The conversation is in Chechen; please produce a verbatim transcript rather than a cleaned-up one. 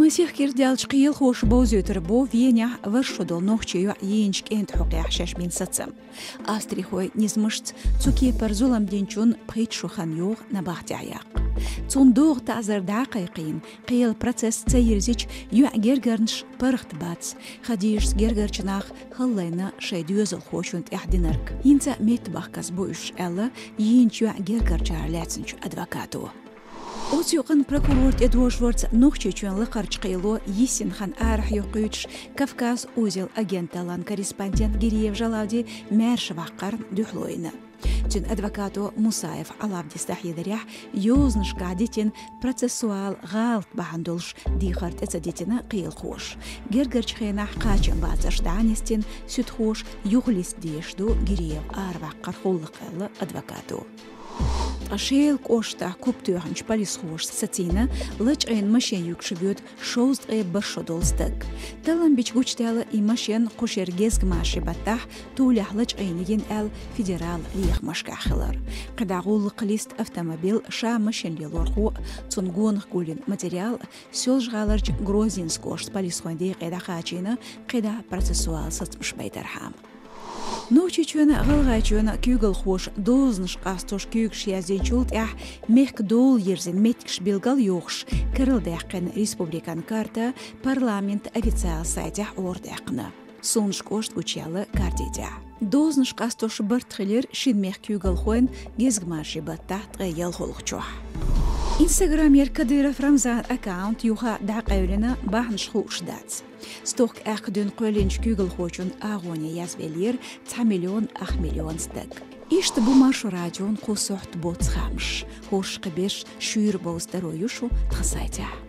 Масех кӀира даьлча кхелахоша бовзуьйтур бу Венехь варшо долу нохчийн йоӀ йийначу кӀентан хьокъехь шаьш бина сацам. Австрихойн низамашца цу кепара зулам динчунна пхийтта шо хан йогӀу набахтехь яккха. Цунна догӀу таӀзар дӀакхайкхийна, кхелан процесс ца йирзича, йоьӀан гергарнаш паргӀат бац. Хадийшца гергарчу наха хӀаллайна шайн доьзалхочунна тӀехь динарг. ХӀинца а меттабахказ бу уьш, аьлла, йийначу йоьӀан гергарчара лаьцначу адвокато. Оцу юкъанна прокурор тӀедожорца Нохчийчоьнан лакхарчу кхело йиссина хан арахь йоккхуьйтуш, «Кавказ узел» агенталлин корреспондент Гириев Жалавди маьрша ваккхарна дуьхьало йина. Цуьнан адвокато Мусаев Алавдис дӀахьедарехь, йозанашкахь дитина процессуал гӀалат бахьана долуш дехар тӀе ца дитина кхелахоша. Гергарчу хенахь кхачамбацарш дӀанисдина, суьдхоша юхалиста дезаш ду Гириев араваккхар гӀуллакх, аьлла адвокато. Ткъа Шелан кӀоштахь куп тоьхначу полисхоша сацийна лачкъийна машен юьгуш воьду шовзткъе бархӀ шо долу стаг. Талламбича гучудаьлла и машен кху шеран гезгмашин баттахь тулехь лачкъийна йина аьлла федералан лехамашкахь хилар. КхидӀа гӀуллакх листа автомобиль, ша машен лелорхо а, цунна гонах гулйина материал а Соьлжа-ГӀаларчу Грозинск кӀоштан полисхойн декъе дӀакхачийна, кхидӀа процессуал сацамаш байтархьама. Нохчийчоьнан, ГӀалгӀайчоьнан куьйгалхоша дозанаш къастош куьйгаш яздинчул тӀаьхьа мехкан дола йирзина меттигаш билгал йохуш, карладаьккхина республикан карта парламентан официалан сайтехь арадаьккхина. Сунжа кӀошт гучуяьлла карти тӀехь. Дозанаш къастош барт хилира шина мехкан куьйгалхойн гезгмашин баттахь ткъе ялхолгӀачохь. Инстаграмера Кадыров Рамзанан аккаунт юха дӀакъевлина, бахьанаш хууш дац. Стохка аьхка дуьйна кхоьллинчу куьйгалхочун агӀоне язвеллера цхьа миллион ах миллион стаг. Иштта бу Маршо радион кху сохьта боцу хаамаш. ХӀорш кхин берш шуьйра бовза таро ю шун тхан сайтехь.